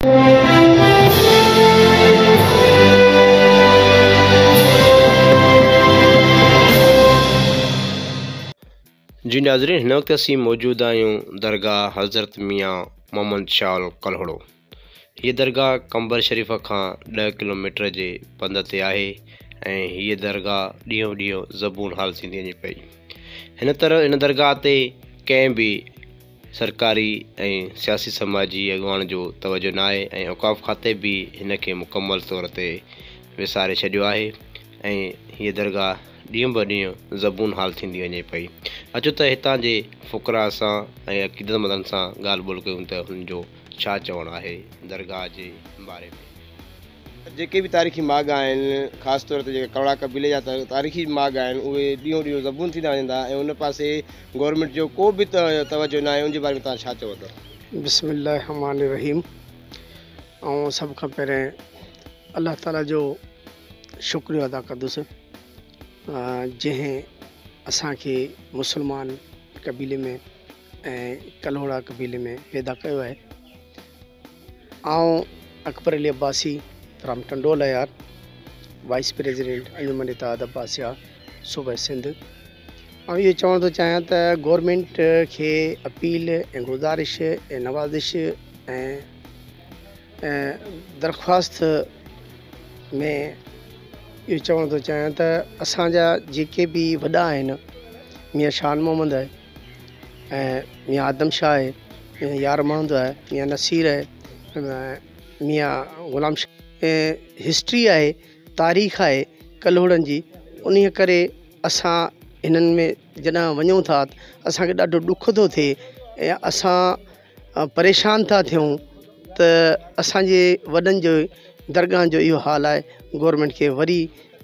جي ناظرين هن وقت اسين موجود آهيون درگاهه حضرت ميان محمد شاهه الڪلهوڙو هيء درگاهه قمبر شريف کان ڏهه ڪلوميٽر جي پنڌ تي آهي ۽ هيء درگاهه ڏينهون ڏينهن زبون حال ٿيندي وڃي پئي هن طرح هن درگاهه تي ڪنهن به سرڪاري ۽ سياسي سماجي اڳواڻ جو توجه ناهي ۽ اوقاف کاتي به هن کي مڪمل طور تي وساري ڇڏيو آهي ۽ هيء درگاهه ڏينهن به ڏينهن زبون حال ٿيندي وڃي پئي. اچو ته هتان جي فقراء سان ۽ عقيدتمندن سان ڳالهه ٻولهه ڪيون ته هنن جو ڇا چوڻ آهي درگاهه جي باري ۾. جيڪي به تاريخي ماڳ آهن خاص طور تي جيڪي ڪلهوڙا قبيلي جا تاريخي ماڳ آهن اهي ڏينهون ڏينهن زبون ٿيندا وڃن ٿا ۽ ان پاسي گورنمينٽ جو ڪو به توجه ناهي ان جي باري ۾ توهان ڇا چوندا؟ بسم الله الرحمٰن الرحيم آئون سڀ کان پهرين الله تعالي جو شڪريو ادا ڪندس جنهن اسان کي مسلمان قبيلي ۾ ۽ ڪلهوڙا قبيلي ۾ پيدا ڪيو آهي. آئون Akbar Ali Abbasi from Tando Allahyar vice president Anjuman Ittehad Abbasia صوبه سنڌ آئون اهو چوڻ ٿو چاهيان ته گورنمينٽ کي اپيل ۽ گذارش ۽ نوازش ۽ درخواست ۾ اهو چوڻ ٿو چاهيان ته اسان جا جيڪي به وڏا آهن ميان شان محمد آهي ۽ ميان آدم شاهه آهي، ميان يار محمد آهي، ميان نصير آهي، ميان غلام شاهه هسٽري آهي، تاريخ آهي ڪلهوڙن جي انهيء ڪري اسان هنن ۾ جڏهن وڃون ٿا ته اسان کي ڏاڍو ڏک ٿو ٿئي ۽ اسان پريشان ٿا ٿيون ته اسان جي وڏن جو درگاهن جو اهو حال آهي گورنمينٽ کي وري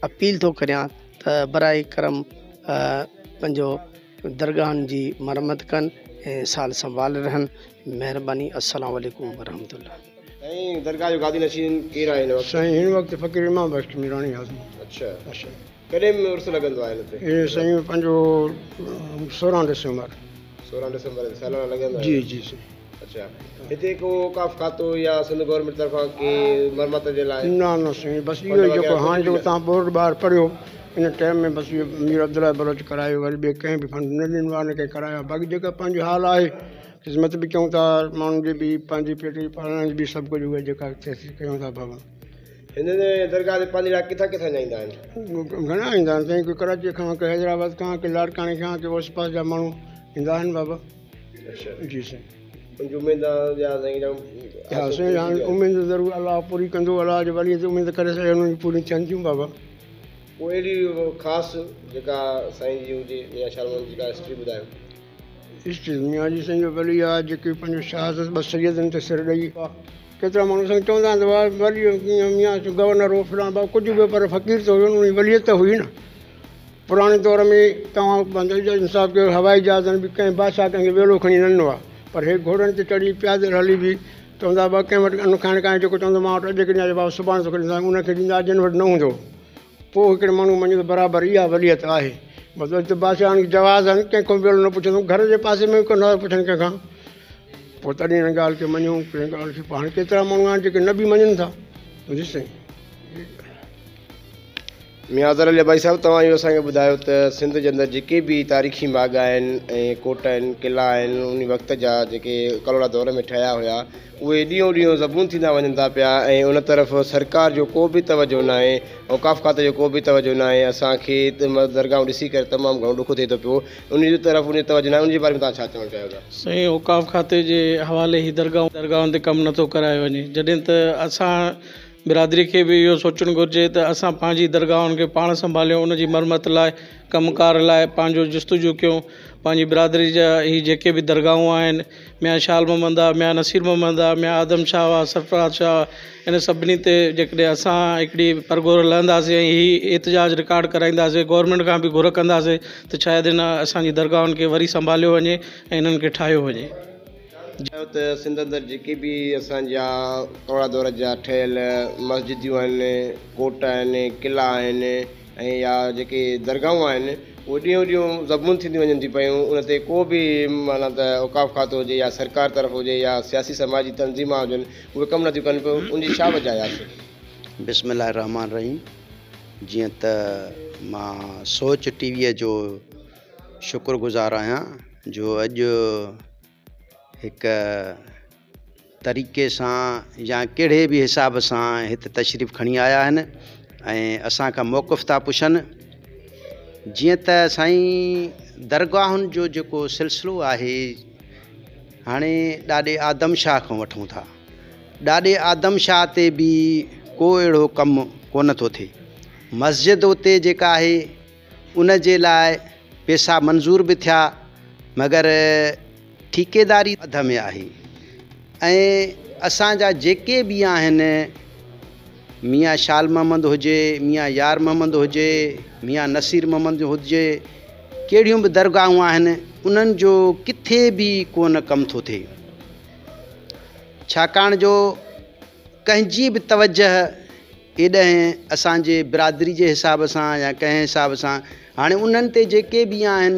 اپيل ٿو ڪريان ته برائي ڪرم پنهنجو درگاهن جي مرمت ڪن ۽ سال سنڀال رهن مهرباني السلام عليڪم ورحمة الله. سائين درگاهه جو گادي نشين ڪير آهي هن وقت؟ سائين هن وقت فقير امام بخش ميراڻي آهي. اڇا اڇا ڪڏهن عرس لڳندو آهي هن تي؟ هي سائين پنهنجو 16 ڊسمبر. 16 ڊسمبر تي سالانه لڳندو آهي. جي جي سائين. اڇا هتي ڪو اوقاف کاتو يا سنڌ گورنمينٽ طرفان ڪي مرمت جي لاء؟ نه نه سائين بس اهو ئي جيڪو هاڻي جيڪو توهان بورڊ ٻاهر پڙهيو ان ٽائيم ۾ بس اهو مير عبدالله بلوچ ڪرايو وري ٻئي ڪنهن به فنڊ نه ڏنو آهي نه ڪنهن ڪرايو آهي باقي جيڪا پنهنجو حال آهي خدمت به ڪيون ٿا ماڻهن جي به پنهنجي پيٽ جي پالڻ جي به سڀ ڪجهه اهي جيڪا ٿئي سي ڪيون ٿا بابا. هن درگاهه تي پنهنجي لاء ڪٿان ڪٿان جا ايندا آهن؟ گهڻا ايندا آهن سائين ڪي ڪراچي کان ڪي حيدرآباد کان ڪي لاڙڪاڻي کان ڪي اوس پاس جا ماڻهو ايندا آهن بابا. جي سائين. ان جي اميد يا سائين جا ها سائين هاڻي اميد ضرور الله پوري ڪندو الله جي ولي تي اميد ڪري سگهي انهن جون پوريون ٿين ٿيون بابا. ڪو اهڙي خاص جيڪا سائين جي هجي ميان شاهه محمد جي ڪا هسٽري ٻڌايو. هسٽري ميان جي سائين جو ولي آ جيڪي پنهنجو شهادت ٻه سيدن تي سر ڏئي ڪيترا ماڻهو سائين چوندا آهن ته واهه ولي ڪيئن ميان گورنر هو فلان بابا ڪجهه به پر فقير ته هيو نه ان جي وليت ته هئي نه. پراڻي دور ۾ توهان بندي جو انصاف ڪيو، هوائي جهازن به ڪنهن بادشاهه ڪنهن کي ويلو کڻي نه ڏنو آهي، پر هي گهوڙن تي چڙهي پيادل هلي به چوندا هئا ڪنهن وٽ ان کائڻ ڪانهي جيڪو چوندو مان وٽ اڄ ڪڏهن آهي بابا سڀاڻي توکي ڏينداسين ان کي ڏيندا جن وٽ نه هوندو هو. پوء هڪڙي ماڻهو مڃيو ته برابر اها وليت آهي. مطلب ته بادشاهن کي جواز آهن ڪنهن کان ويلو نه پڇندو گهر جي پاسي ۾ به ڪونه ٿا پڇن ڪنهن کان. پوء تڏهن هن ڳالهه کي مڃيو ڪنهن ڳالهه کي پوء هاڻي ڪيترا ماڻهو آهن جيڪي نه به مڃن ٿا. جي سائين. ميان اظهر علي اباسي صاحب توهان اهو اسان کي ٻڌايو ته سنڌ جي اندر جيڪي به تاريخي ماڳ آهن ۽ ڪوٽ آهن قلعا آهن ان وقت جا جيڪي ڪلهوڙا دور ۾ ٺهيا هيا اهي ڏينهون ڏينهن زبون ٿيندا وڃن ٿا پيا ۽ ان طرف سرڪار جو ڪو به توجه ناهي اوقاف کاتي جو ڪو به توجه ناهي اسان کي درگاهون ڏسي ڪري تمام گهڻو ڏک ٿئي ٿو پيو ان جي طرف ان جو توجه ناهي ان جي باري ۾ توهان ڇا چوڻ چاهيو ٿا. سائين اوقاف کاتي جي حوالي هي درگاهون درگاهن تي ڪم نٿو ڪرايو وڃي جڏهن ته اسان برادري کي به اهو سوچڻ گهرجي ته اسان پنهنجي درگاهن کي پاڻ سنڀاليون ان جي مرمت لاء ڪم ڪار لاء پنهنجو جستجو ڪيون پنهنجي برادري جا هي جيڪي به درگاهون آهن ميان شال محمد آ ميان نصير محمد آ ميان آدم شاهه آ سرفراز شاهه آ ان سڀني تي جيڪڏهن اسان هڪڙي پرگهور لهنداسين ۽ هي احتجاج رڪارڊ ڪرائينداسين گورنمينٽ کان به گهر ڪنداسين ته شايد ان اسان جي درگاهن کي وري سنڀاليو وڃي ۽ انهن کي ٺاهيو وڃي. چيو ته سنڌ اندر جيڪي به اسان جا ڪلهوڙا دور جا ٺهيل مسجديون آهن، ڪوٽ آهن، قلعا آهن ۽ يا جيڪي درگاهون آهن اهي ڏينهون ڏينهون زبون ٿينديون وڃن ٿيون پيون ان تي ڪو به معنيٰ ته اوقاف کاتو هجي يا سرڪار طرف هجي يا سياسي سماجي تنظيمان هجن اهي ڪم نٿيون ڪن پيون ان جي ڇا وجه آهي آخر؟ بسم الله الرحمٰن الرحيم جيئن ته مان سوچ ٽي ويء جو شڪر گذار آهيان جو اڄ هڪ طريقي سان يا ڪهڙي به حساب سان هت تشريف کڻي آيا آهن ۽ اسان کان موقف ٿا پڇن جيئن ته سائين درگاهن جو جيڪو سلسلو آهي هاڻي ڏاڏي آدم شاهه کان وٺون ٿا ڏاڏي آدم شاهه تي به ڪو اهڙو ڪم ڪونه ٿو ٿئي مسجد اتي جيڪا آهي ان جي لاء پيسا منظور به ٿيا مگر ٺيڪيداري اڌ ۾ آهي ۽ اسان جا جيڪي به آهن ميان شال محمد هجي ميان يار محمد هجي ميان نصير محمد هجي ڪهڙيون به درگاهون آهن انهن جو ڪٿي به ڪونه ڪم ٿو ٿئي ڇاڪاڻ جو ڪنهن جي به توجهه ايڏهن اسان جي برادري جي حساب سان يا ڪنهن حساب سان هاڻي انهن تي جيڪي به آهن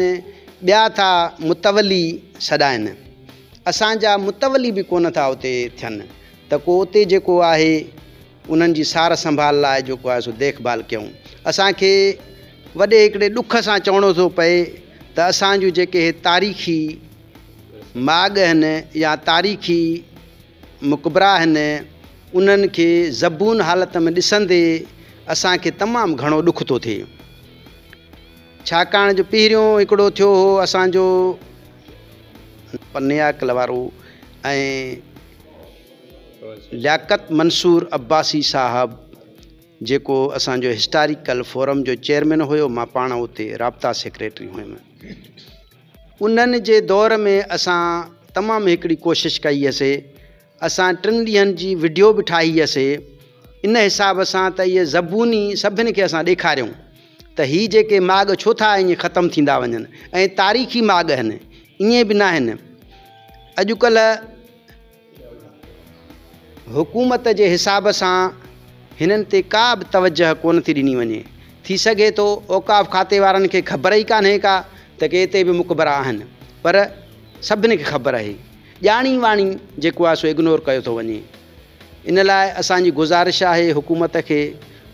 ٻيا ٿا متولي سڏائن اسان جا متولي به ڪونه ٿا اتي ٿين ته ڪو اتي جيڪو آهي انهن جي سار سنڀال لاء جيڪو آهي سو ديک ڀال ڪيون اسان کي وڏي هڪڙي ڏک سان چوڻو ٿو پئي ته اسان جون جيڪي تاريخي ماڳ آهن يا تاريخي مقبرا آهن، انهن کي زبون حالت ۾ ڏسندي اسان کي تمام گهڻو ڏک ٿو ٿئي. ڇاڪاڻ جو پهريون هڪڙو ٿيو هو اسان جو پنياڪل وارو ۽ لياقت منصور عباسي صاحب جيڪو اسان جو هسٽاريڪل فورم جو چيئرمين هيو، مان پاڻ اتي رابطا سيڪريٽري هيم. انهن جي دور ۾ اسان تمام هڪڙي ڪوشش ڪئي هئسي اسان ٽن ڏينهن جي وڊيو به ٺاهي هئسي ان حساب سان ته اهي زبوني سڀن کي اسان ڏيکاريون ته هي جيڪي ماڳ ڇو ٿا ائين ختم ٿيندا وڃن ۽ تاريخي ماڳ آهن ائين به ناهن اڄڪلهه حڪومت جي حساب سان هنن تي ڪا به توجهه ڪونه ٿي ڏني وڃي. ٿي سگهي ٿو اوقاف کاتي وارن کي خبر ئي ڪانهي ڪا ته ڪي اتي به مقبرا آهن پر سڀني کي خبر آهي. ڄاڻي واڻي جيڪو آهي سو اگنور ڪيو ٿو وڃي. ان لاء اسان جي گذارش آهي حڪومت کي،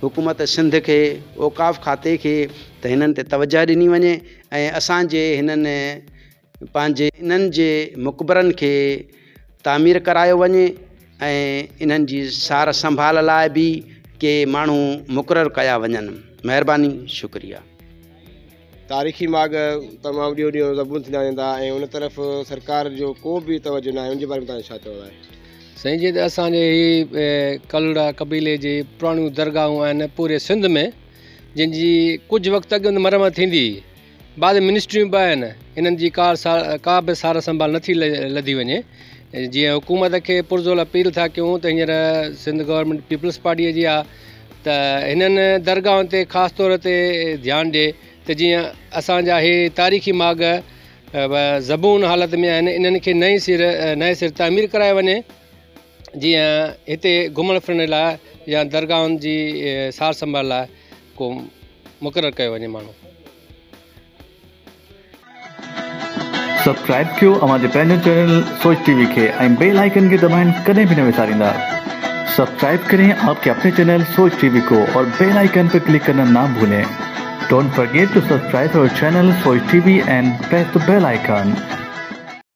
حڪومت سنڌ کي، اوقاف کاتي کي ته هنن تي توجهه ڏني وڃي ۽ اسان جي هنن پنهنجي انهن جي مقبرن کي تعمير ڪرايو وڃي ۽ انهن جي سار سنڀال لاء به ڪي ماڻهو مقرر ڪيا وڃن مهرباني شڪريه. تاريخي ماڳ تمام ڏينهون ڏينهن زبون ٿيندا وڃن ٿا ۽ ان طرف سرڪار جو ڪو به توجه ناهي ان جي باري ۾ توهان جو ڇا چوڻ آهي؟ سائين جيئن ته اسان جي هي ڪلهوڙا قبيلي جي پراڻيون درگاهون آهن پوري سنڌ ۾ جن جي ڪجهه وقت اڳ مرمت ٿيندي هئي بعض منسٽريون به آهن انهن جي ڪا ڪا به سار سنڀال نٿي لڌي وڃي جيئن حڪومت کي پرزور اپيل ٿا ڪيون ته هينئر سنڌ گورنمينٽ پيپلز پارٽيء جي آهي ته هنن درگاهن تي خاص طور تي ڌيان ڏي ته جيئن اسانجا هي تاريخي ماڳ زبون حالت ۾ آهن انهن کي نئين سر نئين سر تعمير ڪرايو وڃي جيئن هتي گهمڻ ڦرڻ لاء يا درگاهن جي سار سنڀال لاء ڪو مقرر ڪيو وڃي ماڻهو. سبسڪرائب ڪيو اوهان جي پنهنجو چينل سوچ ٽي وي کي ۽ بيل آئيڪن کي دٻائڻ ڪڏهن به نه وساريندا سبسڪرائب ڪرين آپ ڪي اپني چينل سوچ ٽي وي ڪو اور بيل آئيڪن پر ڪلڪ ڪرنا نا ڀولين don't forget to subscribe our channel Soch T V and press the bell icon.